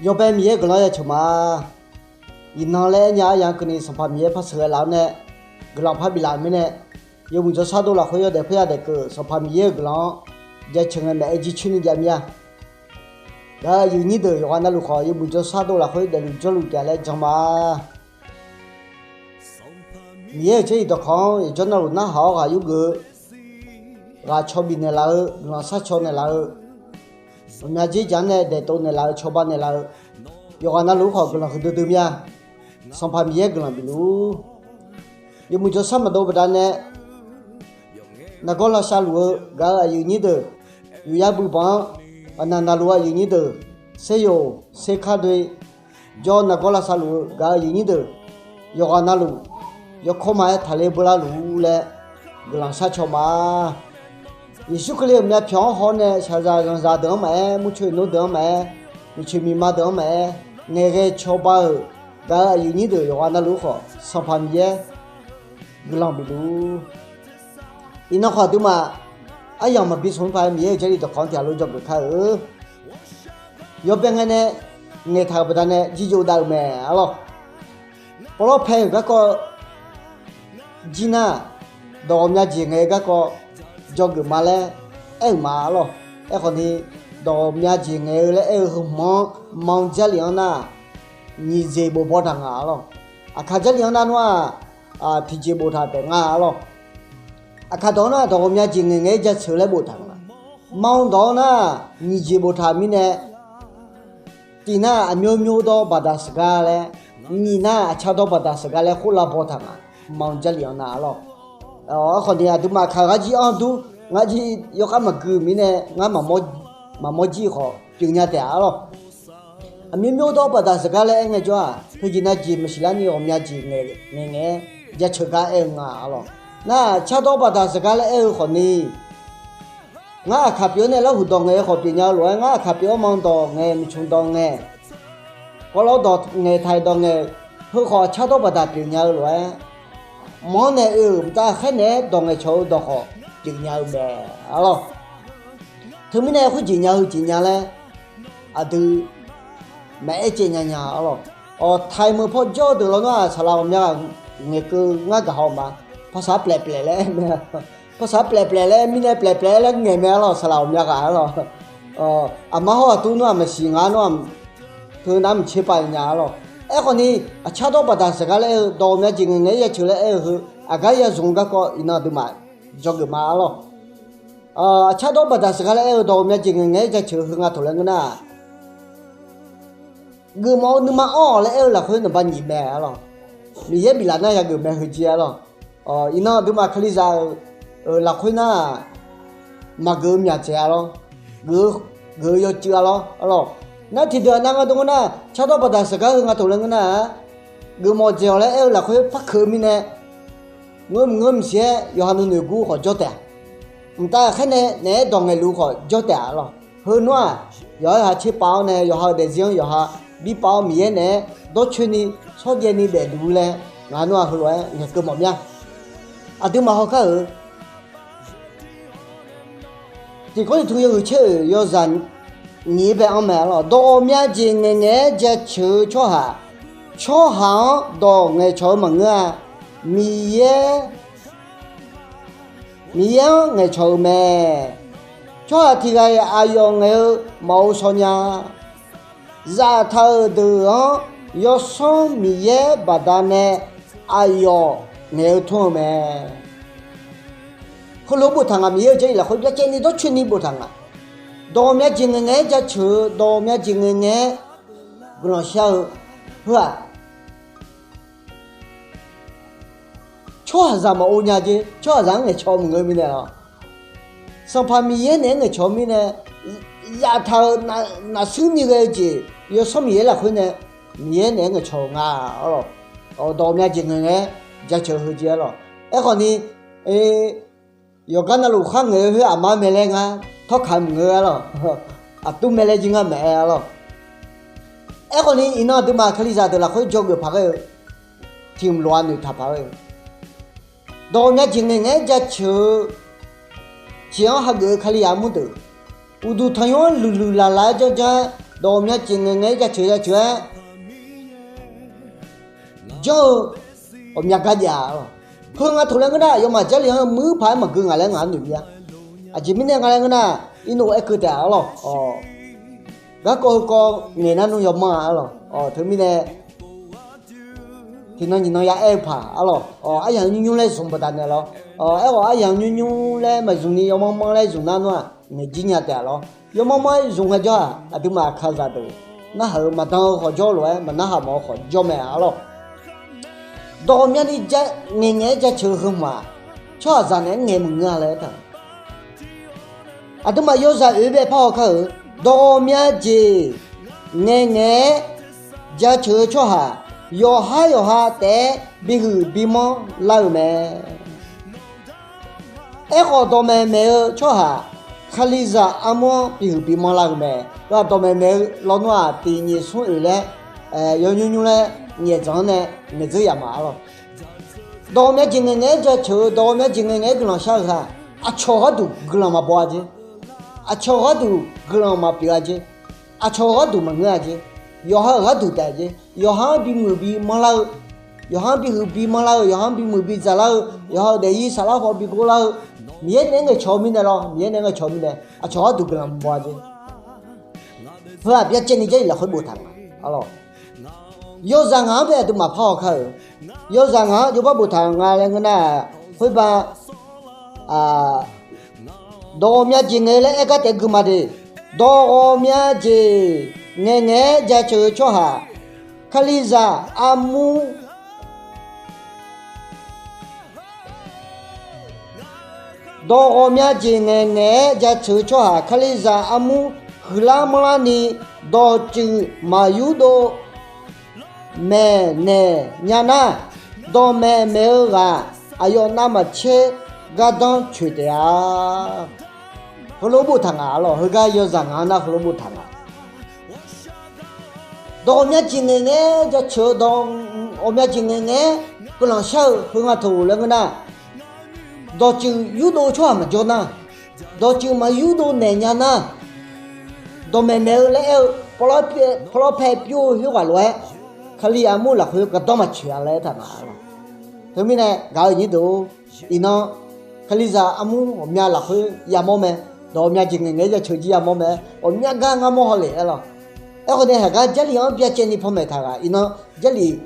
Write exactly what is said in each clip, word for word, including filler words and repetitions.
Yawbae Miqyaer-euq guiqlanq-anr jaceuq ma. Iqnan laer aernya aryaq-anr keuvni Sanqpaq Miqyaer par sheuqghae laf-awr nae, guiqlanq par biflaf-euq mirnae, yawmuiq jawrshar dov lafkhoer yawdaef khoer yadaef keuv Sanqpaq Miqyaer-euq guiqlanq-anr jaceuq ngae maeq-aer jircoer ni jav mir-a. Gaq-euq aqyuif nyir deuq yawqghaq navluf khawf, yawmuiq jawrshar dov lafkhoer daefluf jawrluf taef-a laer jan ma. Miqyaer-euq jarlif dawqkawq-anr yawqjawr navluf narhaq-awr ghaq yurgeuf-eu, ghaq caw bifnaeq laf-eu, guiqlanq sharcaw naeqlaf-eu, ghawqmya dzer jaq-anr nae daeftov naeqlaf-eu, cawba naeqlaf-eu, yawqghaq navluf-anr khawf guiqlanq huiqdui dui mir-a. Sanqpaq Miqyaer guiqlanq bifluf-ur. Yawmuiq jawrshar maqdov baqdanae nargawr lavshav luf-eu gaq-euq aqyuif nyir deuq, yufyar buibanq-anr aqnaq naqluf-eu aqyuif nyir deuq, seryoq serkar doe jawr nargawr lavshav luf-eu gaq-euq aqyuif nyir deuq, yawqghaq navluf yawkawr ma-aer taqler beular luf-ur laer guiqlanq sharcaw ma. Yeqsur Kali-euq myavpyawq-anr haw-awr nae shaqzaq zanqzaq deuq-anr maqaer, murcoeq nmr deuq-anr maqaer, miqcoeq miqma deuq-anr maqaer, ngaeqghae cawba-euq gaq-euq aqyuif nyir deuq yawqghaq navluf-anr khawf, Sanqpaq Miqyaer guiqlanq bifluf-ur. Iqnan khawf aqduimaf aryamq maqbi smq-anr paq-aer Miqyaer-euq jarlif dawqkawq-anr tiq ghaq lof dzawgeuf kar-euq. Yawbae ngae nae ngaeqtaq-euq baqdanae jirjov dav-eu mae arlawr. Pawlawr pae-euq garkawv jir nar, dawq ghawqmya jeq ngaeq-eu garkawv dzawgeuf ma laer aer-euq ma arlawr. Aerkhawf ni, dawq ghawqmya jeq ngaeq-eu laer aer-eu heu hmq-anr ma-eu jarlif-anr nar, nyiq jeq bof baw taq nga arlawr. Aqkaq jarlif-anr nar nmr-aq, tiqjeq boftaq taef nga arlawr. Aqkaq dawq-anr nar dawq ghawqmya jeq ngaeqngaeq-aer jaceuq laer boftaq nga. Ma-eu dawq-anr nar nyiq jeq boftaq mirnae, tiq nar aqmyawr myawr dawr baqdaq sheuqgar laer, nyiq nar aqcar dawr baqdaq sheuqgar laer khoer lav baw taq nga. Ma-eu jarlif-anr nar arlawr. Aerkhawf ni aqduimaf aqkaq ngar jir-anr dur, ngar jir yawkhav maqgui mirnae ngar maqmawr jir khawf pyeufnya taef-a arlawr. Aqmyawr myawr dawr baqdaq sheuqgar laer aer ngaejawr-aq, heujeq nav jeq maqsiq larni ghawqmya jeq ngaeqngaeq-aer jaceuq gar aer-eu nga arlawr. Nar aqcar dawr baqdaq sheuqgar laer aer-eu khawf ni, ngar aqkaq pyeuf-awr nae larhuq dawq ngaeq-eu khawf pyeufnya-eu lof-aer, ngar aqkaq pyeuf-awr ma-eu dawq ngaeq, miqcmq dawq ngaeq, kawvlawr dawq ngaeq, taiq dawq ngaeq, heu khawf aqcar dawr baqdaq pyeufnya-eu lof-aer, mq-anr nae oe-euq mqtav khaer naeq-aer dawq ngaeqcawq-eu dawq khawf pyeufnya-eu mae arlawr. Teumirnae khoerjeq nya heujeq nya laer aqdui maqaer caev nya nya arlawr. Awq, taiq meuq paw jawr-eu deuq lawnmr-aq, saqlaq ghawqmya ghaq ngaeqkeuv ngar gaqhaw ma. Paqsaq plaeqplaeq laer aer mae. Paqsaq plaeqplaeq laer aer mirnae plaeqplaeq laer ngaeq mae arlawr, saqlaq ghawqmya ghaq arlawr. Aqma hawr aqtur nmr-aq maqsiq nga nmr-aq, teu nar maqtser pav nya arlawr. Aerkhawf ni, aqcar dawr baqdaq sheuqgar laer aer-eu dawq ghawqmya jeq ngaeqngaeq-aer jaceuq laer aer-eu heu aqgar ya zmq-eu garkawv iqnan aqduimaf dzawgeuf ma arlawr. Aqcar dawr baqdaq sheuqgar laer aer-eu dawq ghawqmya jeq ngaeqngaeq-aer jaceuq-eu heu nga taq laer ngeur nar, geufmawf-eu nuima anr-awq laer aer-eu lafkhoer naqba nyiq mae arlawr. Miqyaer biflaf nar yageuf mae heujeq arlawr. Iqnan aqduimaf Kalizaq-euq lafkhoer nar, maqgeuf-eu myaq dzaeq arlawr. Geuf-eu yawcuiv arlawr arlawr. Nar tiqdeuq aqnav nga dm ngeur nar, aqcar dawr baqdaq sheuqgar heu nga taq laer ngeur nar-aq, geufmawf dzaeq-awq laer aer-eu lafkhoer par keuv-eu mirnae, ngeur mq ngeur mq siq-aer yawqha nuinoeq gur khawf jawr taef-a. Mqtav khaer nae naeq-aer dawq ngaeqluf khawf jawr taef-a arlawr. Heu nmr-aq, yawqha-euq ha tser pav-awr nae yawqha-euq daefzir-anr yawqha bi pav-awr Miqyaer naeq-aer dawrcoeni shawrjaev ni daefluf laer ngaq nmr-aq heulof-aer ngaeqkeuv mawf mir-a. Aqduimaf hawkar-euq Tiq Gawrliqtu yawhuiq tser-euq yawzaq nyiq-aer bae-anr mae arlawr. Dawq ghawqmya jeq ngaeqngaeq-aer jaceuq-eu tsawrhaq, tsawrhaq-anr dawq ngaeqcawq-eu maqngeur-a. Miqyaer, Miqyaer-anr ngaeqcawq-eu mae. Tsawrhaq tiq ghaq-iq aqyawf ngaeq-eu maqghov shaw nya. Zaftaq-euq deuq-anr Yawsanr Miqyaer baqdanae aqyawf ngaeq-eu tmr-eu mae. Heulof boftaq nga, Miqyaer-euq jarlif lafkhoer byacaevni dawrcoeni boftaq nga. Dawq ghawqmya jeq ngaeqngaeq-aer jaceuq-eu, dawq ghawqmya jeq ngaeqngaeq-aer guiqlanq shar-eu, heu-aq, tsawrhaqzaq maqghov nya jeq, tsawrhaqzaq-anr ngaeqcawq maqngeur mirnae-awq. Sanqpaq Miqyaer naeq-aer ngaeqcawq-eu mirnae, zaftaq-euq nafsuir ni ghae-eu jeq, Yawsanr Miqyaer lafkhoer nae Miqyaer naeq-aer ngaeqcawq-eu nga arlawr. Dawq ghawqmya jeq ngaeqngaeq-aer jaceuq-eu heujeq arlawr. Aerkhawf ni, yawqgar navluf khar ngaeq-eu khoer aqma mae laer ngar tawrkaq maqngeur arlawr. Aqtur mae laer jir ngar maqaer arlawr. Aerkhawf ni iqnan aqduimaf Kalizaq deuq lafkhoer jawrgeuf paq ghae-eu tiq hmq lof-a noeqtaq paq ghae-eu, dawq ghawqmya jeq ngaeqngaeq-aer jaceuq-eu jeq-anr hageuf-eu Kalizaq armur deuq, uqduq tanqnymr-anr luiqluiq laqlaq-aer janrjanr-aer dawq ghawqmya jeq ngaeqngaeq-aer jaceuq jaceuq-aer janr-eu ghawqmya gar jav-a lawq. Heu nga toq laer ngeur nar, aqyawfmaf Jarlif-anr muir paq-aer maqgeu ngaq laer ngaq-anr noeq mir-a. Aqjeq mirnae nga laer ngeur nar, irnov aer keuv taef-a lawq. Garkawv heukawv ngaeq nar nmr yawmanr-a lawq. Teumirnae tiqnan nyiqnan ya aer-eu paq-a lawq. Aryamq nymr nymr laer zmq baqdanae lawr. Aerkhawf aryamq nymr nymr laer maqzmq ni yawmanr manr laer zmq nar nmr-aq, ngaeq jir nya taef-a lawr. Yawmanr manr-aer zmq ngaejawr-aq, aqduimaf aqkaqzaq deuq narhaq-euq maqdan-eu khawf jawr lof-aer, maqnarhaq mawf-eu khawf jawr mae-a lawq. Dawq ghawqmyani ngaeqngaeq-aer jaceuq-eu heu hmq-aq, tsawrhaqzaq naeq-aer ngaeq maqngeur-a laer taq. Aqduimaf yawzaq oeq bae par haw kar-euq, dawq ghawqmya jeq ngaeqngaeq-aer jaceuq-eu tsawrhaq yawqhar yawqha taef-aer bihuiq bimanr lar-euq mae. Aerkhawf dawqmaeq maeq-eu tsawrhaq Kalizaq armur-anr bihuiq bimanr lar-eu mae. Ghaq dawqmaeq maeq-eu lawnmr-aq, tiq nyiq smr oeq laer yawnymr nymr laer nyaef dzanq-anr nae ngaeqdzeur yaf ma-a lawq. Dawq ghawqmya jeq ngaeqngaeq-aer jaceuq-eu, dawq ghawqmya jeq ngaeqngaeq-aer guiqlanq shar-eu ghaq, aqcawq gharduq guiqlanq maqbaw-a jer. Aqcawq gharduq guiqlanq maqpyeuf-a jer. Aqcawq gharduq maqngeur-a jer. Yawqha-euq gharduq taef jer. Yawqha-anr bimuiq bimanr lar-eu, yawqha-anr bihuiq bimanr lar-eu, yawqha-anr bimuiq bidzaq lar-eu, yawqha-euq daefzir saflar paw bigor lar-eu, Miqyaer naeq-aer ngaeqcawq-eu mirnae lawr, Miqyaer naeq-aer ngaeqcawq-eu mirnae aqcawq gharduq guiqlanq maqbaw-a jer. Heu-aq byacaevni Jarlif lafkhoer boftaq nga-a lawq. Yawzaq ngaq-anr bae aqduimaf par haw kar-euq, yawzaq ngaq-anr jawrbar boftaq nga laer ngeur nar-aq, khoerba dawq ghawqmya jeq ngaeq-eu laer aer gar taef-aer gui ma de. Dawq ghawqmya jeq ngaeqngaeq-aer jaceuq-eu tsawrhaq Kalizaq armur Dawq ghawqmya jeq ngaeqngaeq-aer jaceuq-eu tsawrhaq Kalizaq armur huiqlar manrlarni, dawqtsuif maq yurdov maeqnaeq nya nar, dawqmaeq maeq-eu ghaq aqyawf navmaqtser gardanr coeq taef-a. Heulof boftaq ngaq-a lawq. Heugar yawzaq ngaq-anr nar heulof boftaq nga. Dawq ghawqmya jeq ngaeqngaeq-aer jaceuq-eu, dawq ghawqmya jeq ngaeqngaeq-aer guiqlanq shar-eu heu nga toq laer ngeur nar, dawqtsuif yurdov-eu tsawrhaq maqjawr nar, dawqtsuif maq yurdov naeq nya nar, dawqmaeq maeq-eu laer aer-eu pawlawr pae pyur-eu khoerghaq lof-aer, Kali armur lafkhoer gardanr maqcoeq-a laer aertaq nga-a lawq. Teumirnae gaq-euq nyir deuq-or, iqnan Kalizaq armur ghawqmya lafkhoer yamawr mae. Dawq ghawqmya jeq ngaeqngaeq-aer jaceuq jir yamawr mae. Ghawqmya gar ngar mawr hawle-aer lawq. Aerkhawf nae haqgar Jarlif-anr byacaevni panmaeq taq ghaq iqnan Jarlif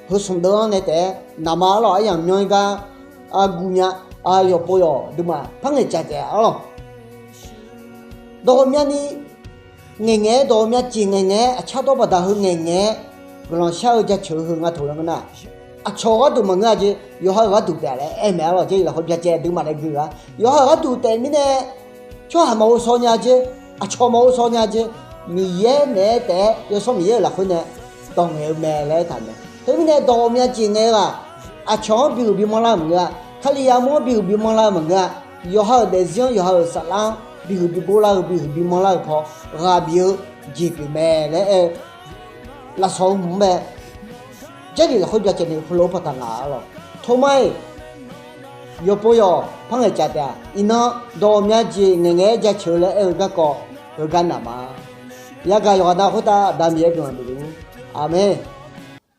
heu smq deuv-anr nae taef-aer naqma-a lawq. Aryamq myanr-ir gar arguv nya, yawqpov yawq duimaf par ngaeqcaf taef-a lawq. Dawq ghawqmyani ngaeqngaeq-aer, dawq ghawqmya jeq ngaeqngaeq-aer, aqcar dawr baqda heu ngaeqngaeq-aer guiqlanq shar-eu jaceuq-eu heu nga toq laer ngeur nar, aqcawq-euq gharduq maqngeur-a jeq, yawqha-euq gharduq taef laer aer mae-a lawq. Jarlif lafkhoer byacaev duimaf nae gui-a, yawqha-euq gharduq taef mirnae tsawrhaq maqghov shaw nya jeq, aqcawq maqghov shaw nya jeq, Miqyaer naeq-aer taef-aer Yawsanr Miqyaer-euq lafkhoer nae dawq ngaeq-eu mae laer aertaq mae. Teumirnae dawq ghawqmya jeq ngaeq-eu ghaq, aqcawq-anr bihuiq bimanr lar-eu maqngeur-a. Kalizaq armur-anr bihuiq bimanr lar-eu maqngeur-a. Yawqha-euq daefzir-anr, yawqha-euq saflar-anr bihuiq bigor lar-eu, bihuiq bimanr lar-eu paw ghaq bif-eu jeq pyeuf mae laer aer-eu lafsawq-eu hmq-anr bae Jarlif lafkhoer byacaevni heulof-aer pawtaq ngaq-a lawq. Tormar-iq yawqpov yawq par ngaeqcaf taef-a. Iqnan dawq ghawqmya jeq ngaeqngaeq-aer jaceuq-eu laer aer-eu garkawv heugar naqma. Yagaq yawqghaq na khoertav Aqda Miqyaer guiqlanq bif luf-ur. Aqmeq.